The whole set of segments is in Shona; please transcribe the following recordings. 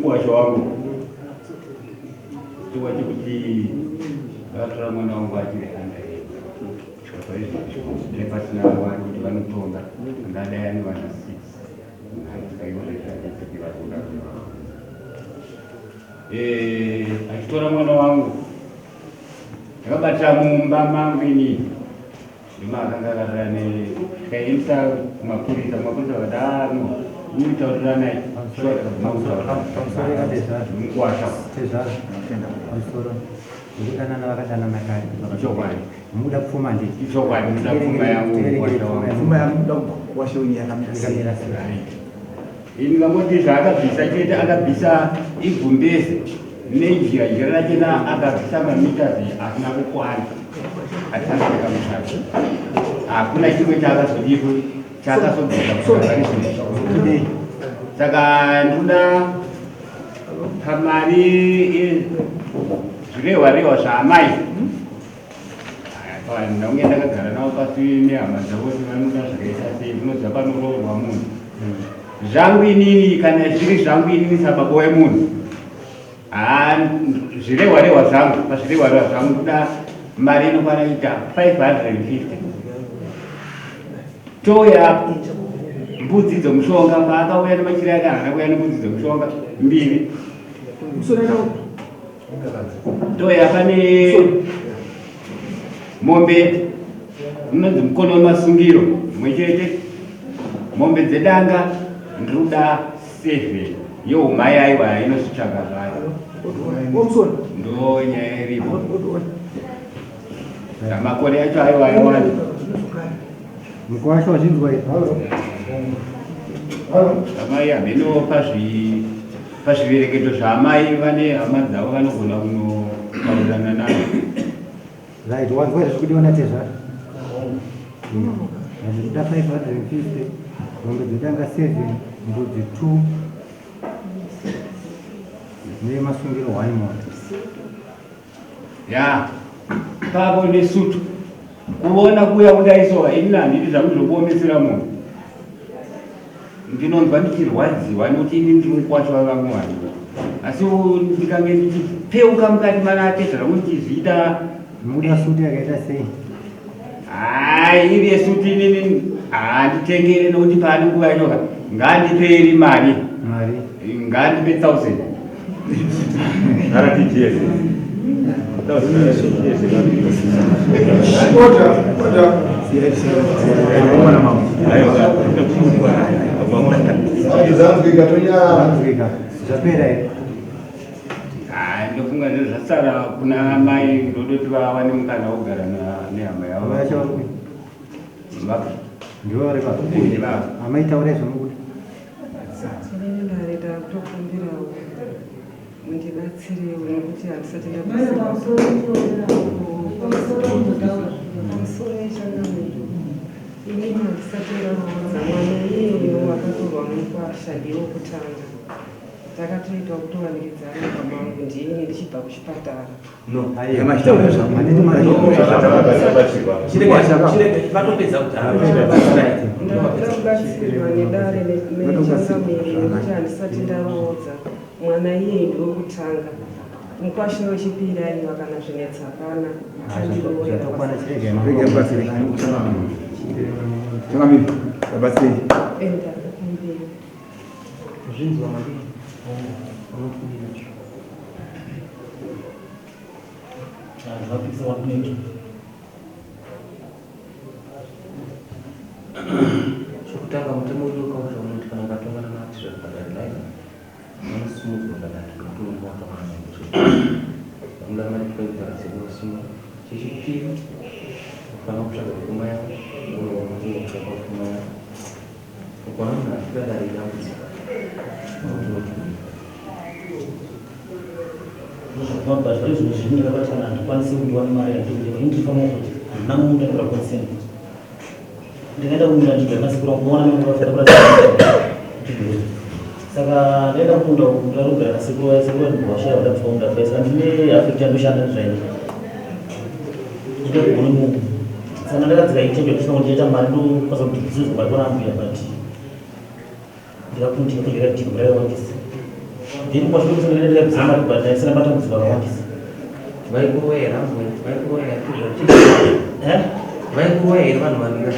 Mukuwasha wangu chiwa chekuti vakatora mwana wangu achiri under age kusvika paizvozvo dai pasina Mwari kuti vanotonga angadai ane vana 6 eh, achitora mwana wangu ndakabatira mumba mangu inini ndima akanga akarara ne tikaendesa kumapurisa kumapurisa vakati ah no muitauriranai mukwasha pamusoro vekudanana vakadanana kare chokwadi muda pfuma ndii chokwadi muda pfuma yangu mukwasha wangu pfuma yangu muda kukwasha wenyu yakamira sei Ini vangoti zvaakabvisa chete akabvisa igumbeze nejira jira rachena akabvisa mamiters asina kukwana asina kupfeka mushati hakuna chimwe chaakazodiko chaakazobvisa kusaka saka ndoda pamari zvirehwa rehwa zvaamai Ndaunge ndakagara navo pasi nehama dzavo kuti vanoda zvakaita sei, unoziva panoroorwa munhu. Zvangu inini kana zviri zvangu inini sababa wemunhu, haa zvirehwa rehwa zvangu, pazvirehwa rehwa zvangu ndoda mari inokwana kuita 550 touya mbudzi dzomushonga paakauya nemachira ake haana kuuya nembudzi dzomushonga mbiri Toya pane mombe unonzi mukono wemasungiro mumwe chete, mombe dzedanga ndinoda seven yeumai aiwa inozvitsvaga zvayo, ndo nyaya iripo. Makore acho aiwa aiwani Mkwasha wazvinzwa here? Amai hameno pazvi pazvivereketo zvaamai vane hama dzavo vanogona kunotaurirana navo. Right, wanzwa here zvikudiwa natezvara? Zvikuda 550, mombe dzedanga 7, mbudzi 2 nemasungiro 1 mombe. Ya, pavo nesutu. Kuona kuya kudai so ini handidi zvangu zvokuomesera munhu. Ndinonzwa ndichirwadziwa nekuti ini ndiri mukwasha wevamwe vanhu. Asi ndikange ndichipeuka mukati mana atezvara kuti ndichizviita. Muda sutu yakaita sei? Hayi, iri yesutu inini handitengere nekuti paane nguva yachoka ngaandipe iri mari. Mari. Ngaandipe 1000. RTGS. Order, order. Zanzwika tonya. Zanzwika. Zvapera here? Ah, ndofunga zvasara kuna mai ndodoti vawane mukana wokugara nehama yavo. Vacho vari kupi? Ndivo vari papi? Amai taurai zvamukuda. Inini ndare ndakutokumbirawo mundibatsirewo nekuti handisati ndabatsirwa. Pamusoro yechangamire. Inini handisati ndaroodza mwana iyeyo akatorwa mukwasha ndiye wokutanga. Takatoitwa kutowanikidzana mumba mangu ndini ndichibva kuchipatara. Ndakuda kubatsirwa nedare nechangamire nekuti handisati ndaroodza mwana iyeyu ndiwekutanga. Mukwasha wechipiri aiwa kana zvinetsa hapana andiroorera. Changamire, babatsirei. Enda kumberi. Zvinzwa madii? Unofungira. Zvapisa wakunetwa. Chokutanga mutemo wedu wakausha unoti kana ukatongana naatizvara padare live vanosimudzwa padare nokuti unenge watongana navo chete. Vanoda mari 5 dzekuvasunga. Chechipiri unofanira kutsvaga pfuma yavo unotsvaga pfuma yavo. Ukaona munhu afira dare idambudziko. But zvari zvinhu zvini ndakabatana handikwanisi kundiwana mari yandikuda ini ndirifanira kuti handina munda ndikura consent ndikaenda kumunda ndibva nasekuru vangu kuona mwana vafira kuratidza saka ndaenda kumunda uku ndarogara nasekuru vaya sekuru vanhu vashaya vada kufa munda fai saka ndine afekti yandoshanda ndizvaini ndikagona munhu saka ndakadzika itendo ndisina kuti ndichaita mari ndokwanisa kuti ndizozwa mari kwana ambuya but ndikakundika kudya dhibhu raivandisa. Then kwasvika kusangana ndakabvisa mari but ndaisina matambudziko akawandisa. Vaikuroya here ambuya? Vaikuroya here? Eh? Vaikuroya here vanhu vaviri?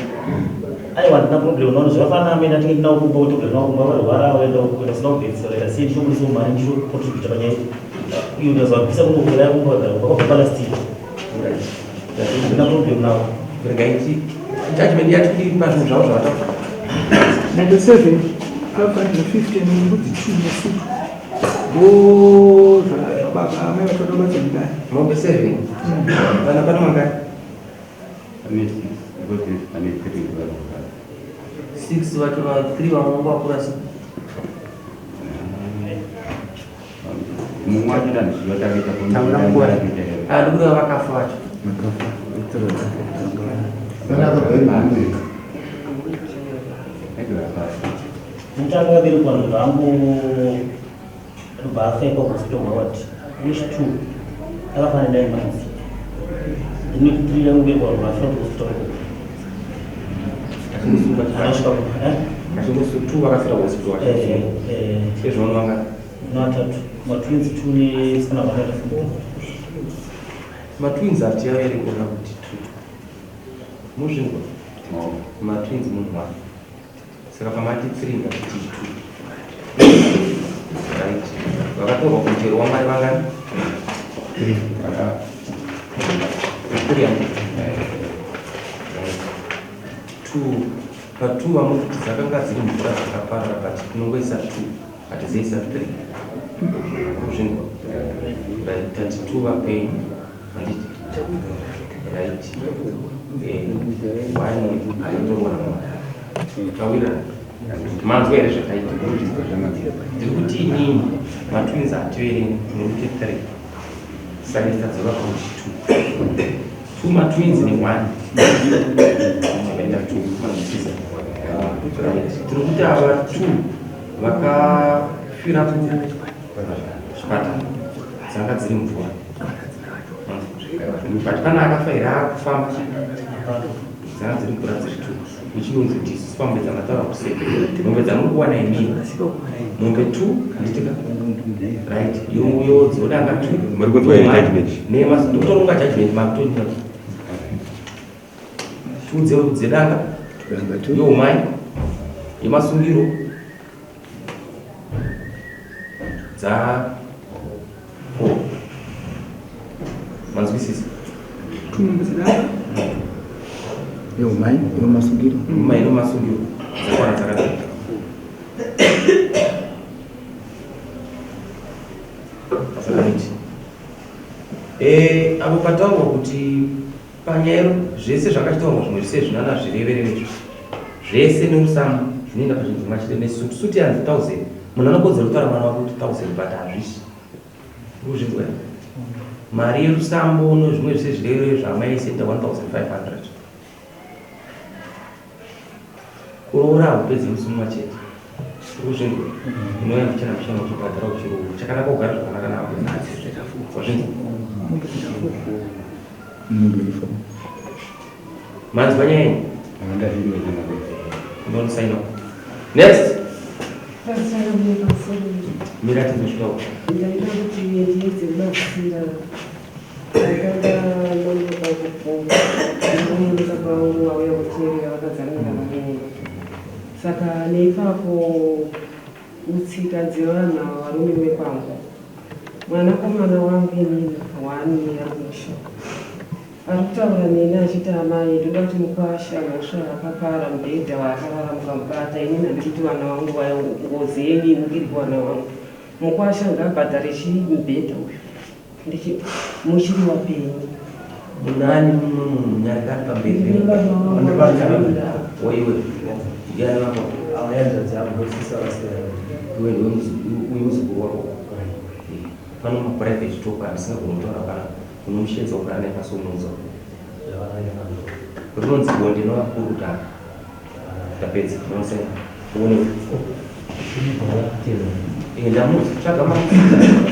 Aiwa, handina problem naona zvakafanana amene atinge ndinawo kumba kuti kugara nawo kumba varwara vaenda kuenda sina kubetsera ita sei ndichobudisawo mari ndichocontributa panyaya iyo ndazvabvisa kungokurai kumba vagara kumba kwabva palast year. Handina problem nawo. Regai ti judgment yacho iri pazvinhu zvavo zvavataura. 97 550 nembudzi 2 nesutu ndo zvababa amai vatoda kubatsa mudare. Mombe 7. Vana pano mangani? Pane 6 because pane 3 varikugara. 6 vacho va 3 vamwe vanga vakura sei? Mumwe wacho ndandisiwa takaita Taura nguva. Ah, ndikuda vakafa vacho. Mutanga akaberekwa ndobva angu ndobva afa ipapo hospital ward which two akafanana 9 months. Then three yangu berekwa ndobva afa hospital Achingosungwa. Anasvika eh? Achingosungwa two vakafira hospital vacho. Eh, eh. Sezvo vanga Matatu, matwins two nesikana vakaita futi. Matwins hatiyaverengona kuti two. Muzvinzwa? Matwins munhu one. Saka pamati three ngatiti two. Right. Vakatorwa kumuchero waMwari vangani? Three hundred. Right. Two. Patwo vamwe kuti dzakanga dziri mvura dzakaparara but tinongoisa two hatizoisa three. Kuzvinzwa? Right. Tati two vapenyu. Handiti? Right. One akatorwa naMwari. Tawirana. Manzwa here zvakaita? Ndiri kuti inini matwins hativerengi nekuti three. Saka tadzoka kuti two. Two matwins ne-one. Vaenda two manzwisisa. Right. Tiri kuti ava two vakafira kuchipatara dzanga dziri mvura. But pana akafa here akufamba dzanga dziri mvura dziri two which means kuti isusu pamombe dzamataura kuseka mombe dzamuri kuwana imini mombe two handitika right yoyo dzodanga two. Muri kunzwa here judgment? Ndikutoronga judgment makutoita two dzedanga youmai yemasungiro dza four. Manzwisisa? Two mombe dzedanga. Youmai yomasungiro. Umai nomasungiro dzakwana dzakadai. Right. Apo pataurwa kuti panyaya zvese zvakachitaurwa zvimwe zvese zvinana zvirevereve zvese nerusambo zvinoenda pachinhu chimwe chete nesuti. Suti yanzi 1000. Munhu anokodzera kutaura mwana wake kuti 1000 but hazvisi kuzvinzwa. Mari yerusambo nezvimwe zvese zvirevereve zvamaisaita 1500. Kuroora hakupedzi musi mumwe chete. Kuzvinzwa? Unouya mbichana mbichana uchibhadhara uchiroora. Chakanaka kugara zvakanaka navo. Wazvinzwa? Mombe four. Manzwa nyaya iyi? Ndinosaina. Next. Mira tizosvikawo. Ndaida kuti ndiedze kubatsira ndakanga nondoda kufunga ndinooneka pangu vauya kuteerera vakadzamira vavenga saka neipapo utsika dzevanhu ava varume vekwangu mwanakomana wangu inini wani ari kumusha ari kutaura neni achiti amai ndoda kuti mukwasha mhosva akapara mubhedha waakarara mukamubata inini handiri kuti vana vangu vaya ngozi yenyu imukiri kuvana vangu mukwasha ngaabhadhare chii mubhedha uyu muchiri wapenyu. Munani mumwe munhu nyarika ari pamberi waiwe yani wako iwe ndiwe uyu muzukuru wako. Pano maprivate talk andisingagoni kutaura pana unomushedza kugara naye pasi unoudza rinonzi bonde nevakuru kudhara. Ndapedza ndinosaina uone. Ndamuzi tsvaga makuita.